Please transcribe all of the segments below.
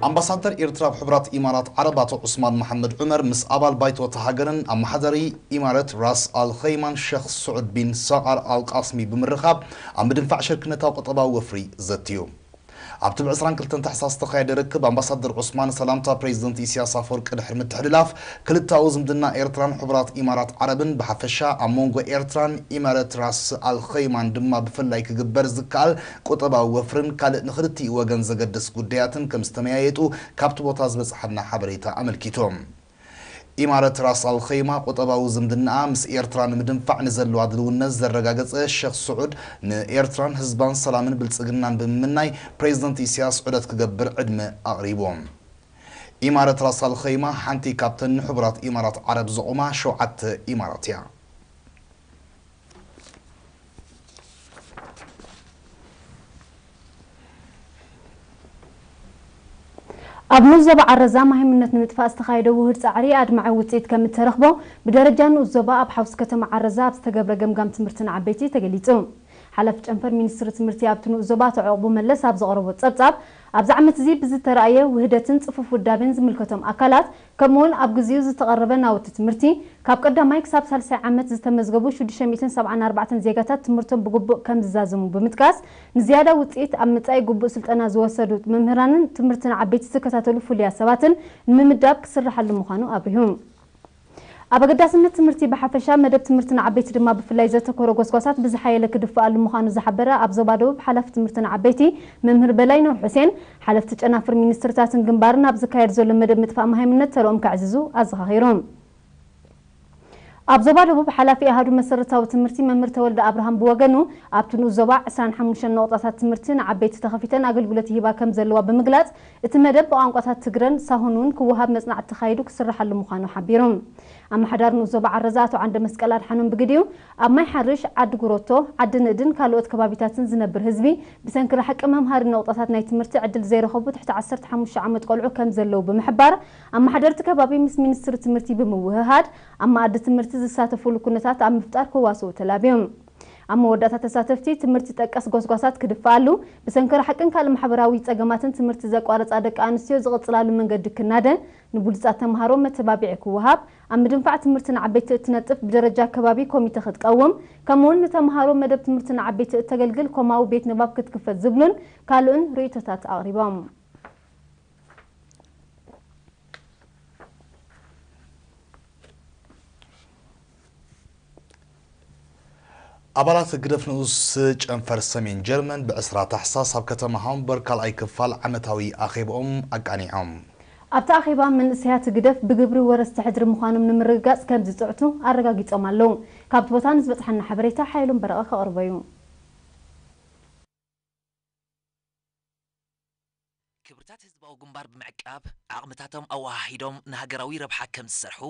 ኣምባሳደር ኤርትራ ኣብ ሕቡራት ኢማራት ዓረብ ኣቶ ዑስማን መሓመድ ዑመር ምስ ኣባል ባይቶ እታ ሃገርን ኣመሓዳሪ ኢማረት ራስ ኣል ኸይማን ሸኽ ስዑድ ቢን ሳቃር ኣል ቃስሚ ብምርኻብ ኣብ ምድንፋዕ ሽርክነታዊ ቁጠባዊ ወፍሪ ዘትዩ። ኣብቲ ብ ዕስራን ክልተን ታሕሳስ ዝተኻየደ ርክብ ኣምባሳደር ዑስማን ሰላምታ ፕሬዚደንት ኢሳያስ ኣፈወርቂ ድሕሪ ምትሕልላፍ ክልተኣዊ ዝምድና ኤርትራን ሕቡራት ኢማራት ዓረብን ብሓፈሻ ኣብ መንጎ ኤርትራን ኢማረት ራስ ኣል ኸይማን ድማ ብፍላይ ክግበር ዝከኣል ቁጠባዊ ወፍርን ካልእ ንኽልቲኡ ወገን ዘገድስ ጉዳያትን ከም ዝተመያየጡ ካብቲ ቦታ ዝበጽሓና ሓበሬታ ኣመልኪቱ። ኢማረት ራስ ኣል ኸይማ ቁጠባዊ ዝምድናኣ ምስ ኤርትራ ንምድንፋዕ ንዘለዋ ድልውነት ዘረጋገጸ ሸኽ ስዑድ ንኤርትራን ህዝባን ሰላምን ብልጽግናን ብምምናይ ፕሬዚደንት ኢሳያስ ዑደት ክገብር ዕድመ ኣቕሪቡ። ኢማረት ራስ ኣል ኸይማ ሓንቲ ካብተን ንሕቡራት ኢማራት ዓረብ ዘቑማ ሸውዓተ ኢማራት እያ። ኣብ ንኡስ ዞባ ዓረዛ ማሂምነት ንምጥፋእ ዝተኻየደ ውህድ ጻዕሪ ኣድማዒ ውጽኢት ከም እተረኽቦ ብደረጃ ንኡስ ዞባ ኣብ ሓውሲ ከተማ ዓረዛ ኣብ ዝተገብረ ገምጋም ትምህርቲ ንዓበይቲ ተገሊጹ። ሓላፊ ጨንፈር ሚኒስትሪ ትምህርቲ ኣብቲ ንኡስ ዞባ ኣቶ ዕቑቡ መለስ ኣብ ዘቕረቦ ጸብጻብ፣ ኣብዚ ዓመት እዚ ብዝተራእየ ውህደትን ጽፉፍ ውዳቤን ዝምልከቶም ኣካላት ከምኡውን ኣብ ግዜኡ ዝተቐረበ ናውቲ ትምህርቲ፣ ካብ ቀዳማይ ክሳብ ሳልሳይ ዓመት ዝተመዝገቡ ሽዱሽተ ሚእትን ሰብዓን ኣርባዕተን ዜጋታት ትምህርቶም ብግቡእ ከም ዝዛዘሙ ብምጥቃስ፣ ንዝያዳ ውጽኢት ኣብ ምጻኢ ግቡእ ስልጠና ዝወሰዱ መምህራንን ትምህርትን ዓበይቲ ዝከታተሉ ፍሉያት ሰባትን ንምምዳብ ክስርሓሉ ምዃኑ ኣብሪሁ። ኣብ ኣገዳስነት ትምህርቲ ብሓፈሻ፣ መደብ ትምህርቲ ንዓበይቲ ድማ ብፍላይ ዘተኮረ ጎስጓሳት ብዝሓየለ ክድፍኣሉ ምዃኑ ዝሓበረ ኣብ ዞባ ደቡብ ሓላፊ ትምህርቲ ንዓበይቲ መምህር በላይነህ ሑሴን፣ ሓለፍቲ ጨናፍር ሚኒስትርታትን ግንባርን ኣብ ዝካየድ ዘሎ መደብ ምጥፋእ መሃይምነት ተረኦም ከዕዝዙ ኣዘኻኺሮም። ኣብ ዞባ ደቡብ ሓላፊ ኣሃዱ መሰረታዊ ትምህርቲ መምህር ተወልደ ኣብርሃም ብወገኑ፣ ኣብቲ ንኡስ ዞባ ዕስራን ሓሙሽተን ነቑጣታት ትምህርቲ ንዓበይቲ ተኸፊተን ኣገልግሎት ይህባ ከም ዘለዋ ብምግላጽ፣ እቲ መደብ ብቋንቋታት ትግረን ሳሆን እውን ክወሃብ መጽናዕቲ ተኻይዱ ክስርሓሉ ምዃኑ ሓቢሩ። ኣመሓዳሪ ንኡስ ዞባ ዓረዛ ኣቶ ዓንደ መስቀል ኣድሓኖም ብግዲኡ፣ ኣብ ማይ ሓርሽ፣ ዓዲ ጉሮቶ፣ ዓዲ ንእድን ካልኦት ከባቢታትን ዝነብር ህዝቢ ብሰንኪ ርሕቂ መምሃሪ ነቑጣታት ናይ ትምህርቲ ዕድል ዘይረኸቡ ትሕቲ ዓሰርተ ሓሙሽተ ዓመት ቆልዑ ከም ዘለዉ ብምሕባር፣ ኣመሓደርቲ ከባቢ ምስ ሚኒስትሪ ትምህርቲ ብምውህሃድ ኣብ መኣዲ ትምህርቲ ዝሳተፉሉ ኩነታት ኣብ ምፍጣር ክዋስኡ ተላብዮም። ኣብ መወዳእታ ተሳተፍቲ ትምህርቲ ጠቀስ ጎስጓሳት ክድፍኣሉ፣ ብሰንኪ ርሕቅን ካልእ ማሕበራዊ ጸገማትን ትምህርቲ ዘቋረጻ ደቂ ኣንስትዮ ዝቕጽላሉ መንገዲ ክናደ፣ ንብሉጻት ተምሃሮ መተባብዒ ክወሃብ፣ ኣብ ምድንፋዕ ትምህርቲ ንዓበይቲ እትነጥፍ ብደረጃ ከባቢ ኮሚተ ክትቀውም፣ ከምኡውን ንተምሃሮ መደብ ትምህርቲ ንዓበይቲ እተገልግል ኮማዊ ቤት ንባብ ክትክፈት ዝብሉን ካልእን ርእይቶታት ኣቕሪቦም። ኣባላት ህግደፍ ንኡስ ጨንፈር ሰሜን ጀርመን ብዕስራ ታሕሳስ ኣብ ከተማ ሃምበርግ ካልኣይ ክፋል ዓመታዊ ኣኼባኦም ኣቃኒዖም። ኣብቲ ኣኼባ መንእሰያት ህግደፍ ብግብሪ ወረስቲ ሕድሪ ምዃኖም ንምርግጋጽ ከም ዝጽዕቱ ኣረጋጊጾም ኣለዉ። ካብቲ ቦታ ንዝበጽሓና ሓበሬታ ሓየሎም በረቐ ከቕርቦ እዩ። ክብርታት ህዝባዊ ግንባር ብምዕቃብ ዓቕምታቶም ኣወሃሂዶም ንሃገራዊ ረብሓ ከም ዝሰርሑ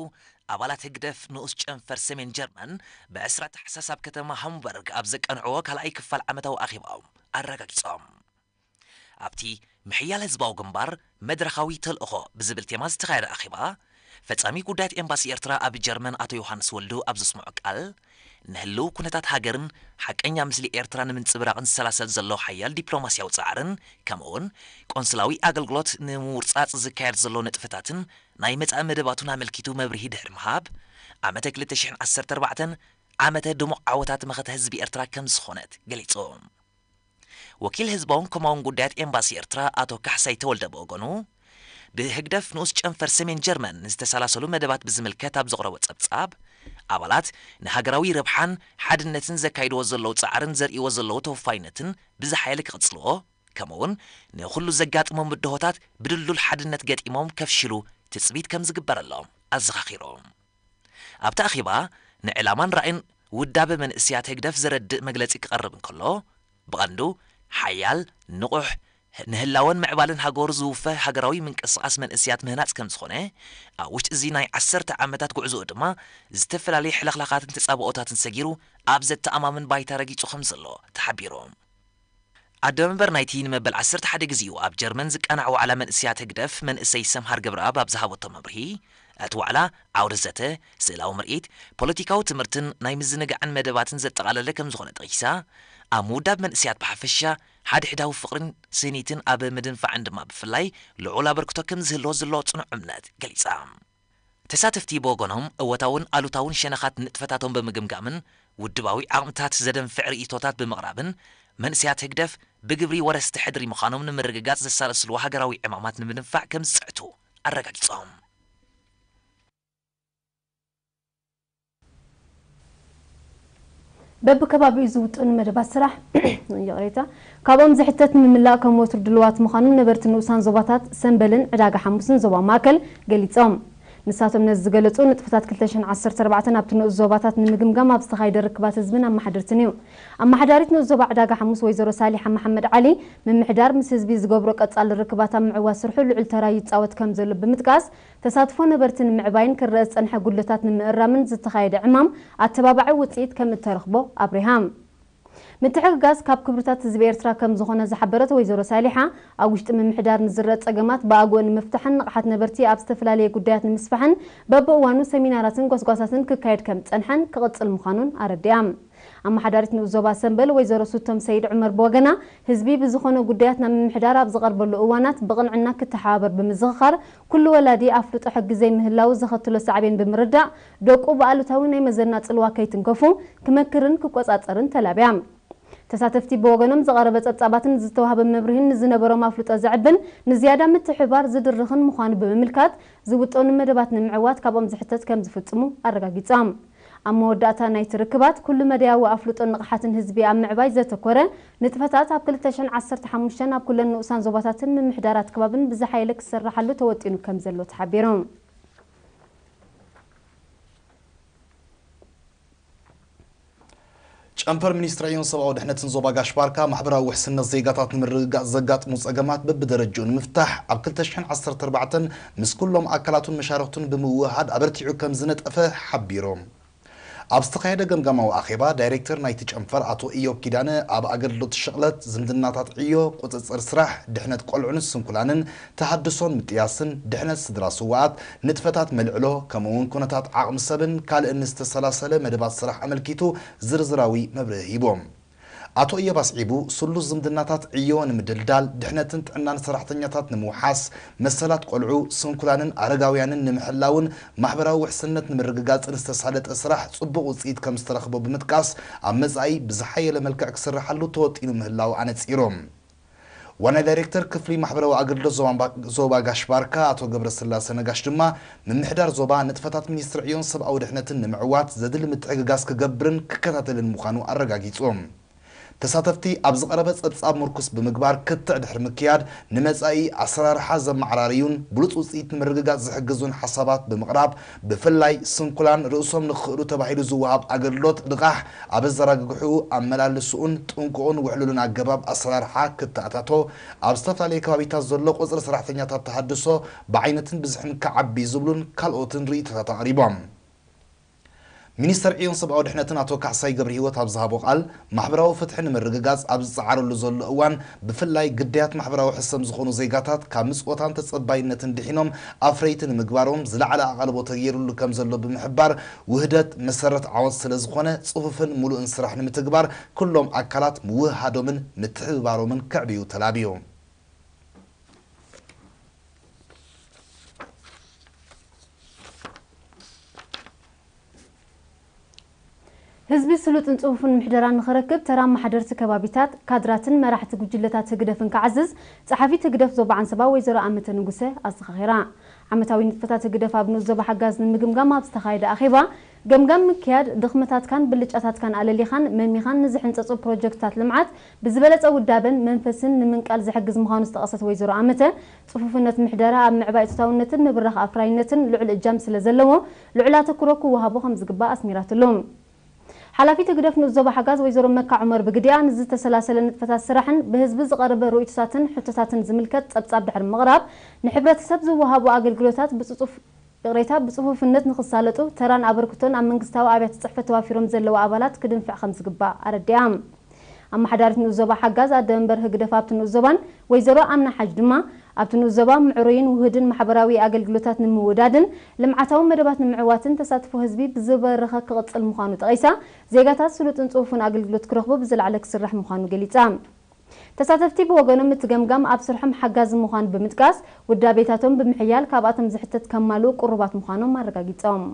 ኣባላት ህግደፍ ንኡስ ጨንፈር ሰሜን ጀርመን ብዕስራ ታሕሳስ ኣብ ከተማ ሃምበርግ ኣብ ዘቃንዕዎ ካልኣይ ክፋል ዓመታዊ ኣኼባኦም ኣረጋጊጾም። ኣብቲ ምሕያል ህዝባዊ ግንባር መድረኻዊ ተልእኾ ብዝብል ቴማ ዝተኻየደ ኣኼባ፣ ፈጻሚ ጉዳያት ኤምባሲ ኤርትራ ኣብ ጀርመን ኣቶ ዮሃንስ ወልዱ ኣብ ዘስምዖ ቃል፣ ንህልው ኩነታት ሃገርን ሓቀኛ ምስሊ ኤርትራ ንምንጽብራቕን ዝሰላሰል ዘሎ ሓያል ዲፕሎማስያዊ ጻዕርን፣ ከምኡውን ቆንስላዊ ኣገልግሎት ንምውርጻጽ ዝካየድ ዘሎ ንጥፈታትን ናይ መጻኢ መደባቱን ኣመልኪቱ መብርሂ ድሕሪ ምሃብ፣ ዓመተ ክልተ ሽሕን ዓሰርተ ኣርባዕተን ዓመተ ድሙቕ ዓወታት መኸተ ህዝቢ ኤርትራ ከም ዝኾነት ገሊጹ። ወኪል ህዝባውን ኮማውን ጉዳያት ኤምባሲ ኤርትራ ኣቶ ካሕሳይ ተወልደ ብወገኑ፣ ብህግደፍ ንኡስ ጨንፈር ሰሜን ጀርመን ንዝተሰላሰሉ መደባት ብዝምልከት ኣብ ዘቕረቦ ጸብጻብ፣ ኣባላት ንሃገራዊ ረብሓን ሓድነትን ዘካይድዎ ዘለዉ ጻዕርን ዘርእይዎ ዘለዉ ተወፋይነትን ብዝሓየለ ክቕጽልዎ፣ ከምኡውን ንኹሉ ዘጋጥሞም ብድሆታት ብድልዱል ሓድነት ገጢሞም ከፍሽሉ ትጽቢት ከም ዝግበረሎም ኣዘኻኺሮም። ኣብቲ ኣኼባ ንዕላማን ራእይን ውዳበ መንእሰያት ህግደፍ ዘረድእ መግለጺ ክቐርብ እንከሎ፣ ብቐንዱ ሓያል፣ ንቑሕ፣ ንህላወን ምዕባለን ሃገሩ ዝውፈ ሃገራዊ ምንቅስቓስ መንእሰያት ምህናጽ ከም ዝኾነ፣ ኣብ ውሽጢ እዚ ናይ ዓሰርተ ዓመታት ጉዕዞኡ ድማ ዝተፈላለዩ ሕልኽላኻትን ተጻብኦታትን ሰጊሩ ኣብ ዘተኣማምን ባይታ ረጊጹ ከም ዘሎ ተሓቢሩ። ኣደ መንበር ናይቲ ንመበል ዓሰርተ ሓደ ግዜኡ ኣብ ጀርመን ዝቃናዕ ዋዕላ መንእሰያት ህግደፍ መንእሰይ ሰምሃር ገብረኣብ ኣብ ዝሃበቶ መብርሂ፣ እቲ ዋዕላ ዓውደ ዘተ፣ ስእላዊ ምርኢት፣ ፖለቲካዊ ትምህርትን ናይ ምዝንጋዕን መደባትን ዘጠቓለለ ከም ዝኾነ ጠቒሳ፣ ኣብ ምውዳብ መንእሰያት ብሓፈሻ ሓድሕዳዊ ፍቕርን ስኒትን ኣብ ምድንፋዕን ድማ ብፍላይ ልዑል ኣበርክቶ ከም ዝህልዎ ዘለዎ ጽኑዕ እምነት ገሊጻ። ተሳተፍቲ ብወገኖም እወታውን ኣሉታውን ሸነኻት ንጥፈታቶም ብምግምጋምን ውድባዊ ዓቕምታት ዘደንፍዕ ርእይቶታት ብምቕራብን መንእሰያት ህግደፍ ብግብሪ ወረስቲ ሕድሪ ምዃኖም ንምርግጋጽ ዘሳለስልዎ ሃገራዊ ዕማማት ንምድንፋዕ ከም ዝጽዕቱ ኣረጋጊጾም። በብከባቢኡ ዝውጥኑ መደባት ስራሕ ይቕሬታ ካብኦም ዝሕተት ንምምላእ ከም ወትሩ ድልዋት ምዃኖም ነበርቲ ንኡሳን ዞባታት ሰምበልን ዕዳጋ ሓሙስን ዞባ ማእከል ገሊጾም። ንሳቶም ነዚ ዝገለጹ ንጥፈታት ክልተ ሽሕን ዓሰርተ ኣርባዕተን ኣብቲ ንኡስ ዞባታት ንምግምጋም ኣብ ዝተኻየደ ርክባት ህዝብን ኣመሓደርትን እዩ። ኣመሓዳሪት ንኡስ ዞባ ዕዳጋ ሓሙስ ወይዘሮ ሳሊሓ መሓመድ ዓሊ ምምሕዳር ምስ ህዝቢ ዝገብሮ ቀጻሊ ርክባት ኣብ ምዕዋት ስርሑ ልዑል ተራ ይጻወት ከም ዘሎ ብምጥቃስ ተሳትፎ ነበርቲ ንምዕባይን ክረአ ዝጸንሐ ጉድለታት ንምእራምን ዝተኻየደ ዕማም ኣተባባዒ ውጽኢት ከም እተረኽቦ ኣብሪሃ። ምትሕግጋዝ ካብ ክብርታት ህዝቢ ኤርትራ ከም ዝኾነ ዝሓበረት ወይዘሮ ሳሊሓ፣ ኣብ ውሽጢ ምምሕዳር ንዝረአ ጸገማት ብኣግኡ ንምፍታሕን ንቕሓት ነበርቲ ኣብ ዝተፈላለየ ጉዳያት ንምስፋሕን በብእዋኑ ሰሚናራትን ጎስጓሳትን ክካየድ ከም ዝጸንሐን ክቕጽል ምዃኑን ኣረዲኣ። ኣመሓዳሪት ንኡስ ዞባ ሰምበል ወይዘሮ ሱቶም ሰይድ ዑመር ብወገና፣ ህዝቢ ብዝኾነ ጉዳያት ናብ ምምሕዳር ኣብ ዝቐርበሉ እዋናት ብቕንዕና ክተሓባበር ብምዝኽኻር፣ ኩሉ ወላዲ ኣፍልጦ ሕጊ ዘይምህላዉ ዘኸትሎ ሳዕቤን ብምርዳእ፣ ደቁ ብኣሉታዊ ናይ መዘና ጽልዋ ከይትንከፉ ክመክርን ክቆጻጸርን ተላብያ። ተሳተፍቲ ብወገኖም ዝቐረበ ጸብጻባትን ዝተዋህበ መብርሂን ንዝነበሮም ኣፍልጦ ዘዕብን ንዝያዳ ምትሕብባር ዝድርኽን ምዃኑ ብምምልካት ዝውጠኑ መደባት ንምዕዋት ካብኦም ዝሕተት ከም ዝፍጽሙ ኣረጋጊጾም። ኣብ መወዳእታ ናይቲ ርክባት ኩሉ መዳያዊ ኣፍልጦን ንቕሓትን ህዝቢ ኣብ ምዕባይ ዘተኮረ ንጥፈታት ኣብ ክልተ ሽሕን ዓሰርተ ሓሙሽተን ኣብ ኩለን ንኡሳን ዞባታትን ምምሕዳራት ከባብን ብዝሓየለ ክስራሓሉ ተወጢኑ ከም ዘሎ ተሓቢሩ። ጨንፈር ሚኒስትሪ ዕዮን ሰብኣዊ ድሕነትን ዞባ ጋሽ ባርካ ማሕበራዊ ውሕስነት ዜጋታት ንምርግጋፅ ዘጋጥሙ ፀገማት በብደረጅኡ ንምፍታሕ ኣብ ክልተ ሽሕን ዓሰርተ ኣርባዕተን ምስ ኩሎም ኣካላቱን መሻርክቱን ብምውህሃድ ኣበርቲዑ ከም ዝነጠፈ ሓቢሮም። ኣብ ዝተኻየደ ገምጋማዊ ኣኼባ ዳይሬክተር ናይቲ ጨንፈር ኣቶ ኢዮብ ኪዳነ ኣብ ኣገልግሎት ሽቕለት ዝምድናታት ዕዮ፣ ቁፅፅር ስራሕ፣ ድሕነት ቆልዑን ስንኩላንን፣ ተሃድሶን ምጥያስን፣ ድሕነት ስድራ ስውኣት፣ ንጥፈታት መልዕሎ ከምኡ እውን ኩነታት ዓቕሚ ሰብን ካልእን ዝተሰላሰለ መደባት ስራሕ ኣመልኪቱ ዝርዝራዊ መብርሂ ሂቦም። ኣቶ እዮብ ኣስዒቡ፣ ስሉስ ዝምድናታት ዕዮ ንምድልዳል፣ ድሕነትን ጥዕናን ሰራሕተኛታት ንምውሓስ፣ መሰላት ቆልዑ፣ ስንኩላንን ኣረጋውያንን ንምሕላውን ማሕበራዊ ውሕስነት ንምርግጋጽን ዝተሳለጠ ስራሕ ጽቡቕ ውጽኢት ከም ዝተረኽቦ ብምጥቃስ፣ ኣብ መጻኢ ብዝሓየለ መልክዕ ክስርሓሉ ተወጢኑ ምህላው ኣነጺሮም። ዋና ዳይሬክተር ክፍሊ ማሕበራዊ ኣገልግሎት ዞባ ዞባ ጋሽ ባርካ ኣቶ ገብረስላሴ ነጋሽ ድማ፣ ምምሕዳር ዞባ ንጥፈታት ሚኒስትሪ ዕዮን ሰብኣዊ ድሕነትን ንምዕዋት ዘድሊ ምትሕግጋዝ ክገብርን ክከታተልን ምዃኑ ኣረጋጊጾም። ተሳተፍቲ ኣብ ዝቐረበ ጸብጻብ ምርኩስ ብምግባር ክትዕ ድሕሪ ምክያድ ንመጻኢ ኣሰራርሓ ዘመዓራርዩን ብሉጽ ውጽኢት ንምርግጋጽ ዝሕግዙን ሓሳባት ብምቕራብ ብፍላይ ስንኩላን ርእሶም ንኽኽእሉ ተባሂሉ ዝወሃብ ኣገልግሎት ልቓሕ ኣብ ኣዘራግግሕኡ ኣመላልስኡን ጥንቁቕን ውሕሉልን ኣገባብ ኣሰራርሓ ክተኣታቶ ኣብ ዝተፈላለየ ከባቢታት ዘሎ ቁጽሪ ሰራሕተኛታት ተሃድሶ ብዓይነትን ብዝሕን ክዓቢ ዝብሉን ካልኦትን ርእይቶታት ኣቕሪቦም። ሚኒስተር ዕዮን ሰብኣዊ ድሕነትን ኣቶ ካሕሳይ ገብረሂወት ኣብ ዝሃቦ ቃል፣ ማሕበራዊ ፍትሒ ንምርግጋጽ ኣብ ዝጸዓረሉ ዘሎ እዋን፣ ብፍላይ ግዳያት ማሕበራዊ ሕሰም ዝኾኑ ዜጋታት ካብ ምጽወታን ተጸባይነትን ድሒኖም ኣፍረይቲ ንምግባሮም ዝለዓለ ኣቓልቦ ተገይሩሉ ከም ዘሎ ብምሕባር፣ ውህደት መሰረት ዓወት ስለ ዝኾነ፣ ጽፉፍን ምሉእን ስራሕ ንምትግባር ኩሎም ኣካላት ምውህሃዶምን ምትሕብባሮምን ከዕብዩ ተላብዩ። ህዝቢ ስሉጥን ጽፉፍን ምሕደራ ንኽረክብ ተራ ኣመሓደርቲ ከባቢታት፣ ካድራትን መራሕቲ ጉጅለታት ህግደፍን ክዓዝዝ ጸሓፊት ህግደፍ ዞባ ዓንሰባ ወይዘሮ ኣመተ ንጉሰ ኣዘኻኺራ። ዓመታዊ ንጥፈታት ህግደፍ ኣብ ንኡስ ዞባ ሓጋዝ ንምግምጋም ኣብ ዝተኻየደ ኣኼባ፣ ገምጋም ምክያድ፣ ድኽመታትካን ብልጫታትካን ኣለሊኻን መሚኻን ንዝሕንጸጹ ፕሮጀክትታት ልምዓት ብዝበለጸ ውዳበን መንፈስን ንምንቃል ዝሕግዝ ምዃኑ ዝጠቐሰት ወይዘሮ ኣመተ፣ ጽፉፍነት ምሕደራ ኣብ ምዕባይ እቶታውነትን ምብራኽ ኣፍራይነትን ልዑል እጃም ስለ ዘለዎ፣ ልዑል ኣተኩሮ ክወሃቦ ከም ዝግባእ ኣስሚራትሉ። ሓላፊት ህግደፍ ንኡስ ዞባ ሓጋዝ ወይዘሮ መካ ዑመር ብግዲኣ፣ ንዝተሰላሰለ ንጥፈታት ስራሕን ብህዝቢ ዝቐረበ ርእይቶታትን ሕቶታትን ዝምልከት ጸብጻብ ድሕሪ ምቕራብ፣ ንሕብረተሰብ ዝወሃቡ ኣገልግሎታት ብጽጹፍ ይቕሬታ፣ ብጽፉፍነት ንኽሳለጡ ተራን ኣበርክቶን ኣብ መንግስታዊ ኣብያተ ጽሕፈት ተዋፊሮም ዘለዉ ኣባላት ክድንፍዕ ከም ዝግባእ ኣረዲኣ። ኣመሓዳሪት ንኡስ ዞባ ሓጋዝ ኣደ መንበር ህግደፍ ኣብቲ ንኡስ ዞባን ወይዘሮ ኣምና ሓጅ ድማ፣ ኣብቲ ንኡስ ዞባ ምዕሩይን ውሁድን ማሕበራዊ ኣገልግሎታት ንምውዳድን ልምዓታዊ መደባት ንምዕዋትን ተሳትፎ ህዝቢ ብዝበረኸ ክቕጽል ምዃኑ ጠቒሳ፣ ዜጋታት ስሉጥን ጽፉፍን ኣገልግሎት ክረኽቡ ብዝለዓለ ክስራሕ ምዃኑ ገሊጻ። ተሳተፍቲ ብወገኖም እቲ ገምጋም ኣብ ስርሖም ሓጋዚ ምዃኑ ብምጥቃስ፣ ውዳቤታቶም ብምሕያል ካብኣቶም ዝሕተት ከማልኡ ቅሩባት ምዃኖም ኣረጋጊጾም።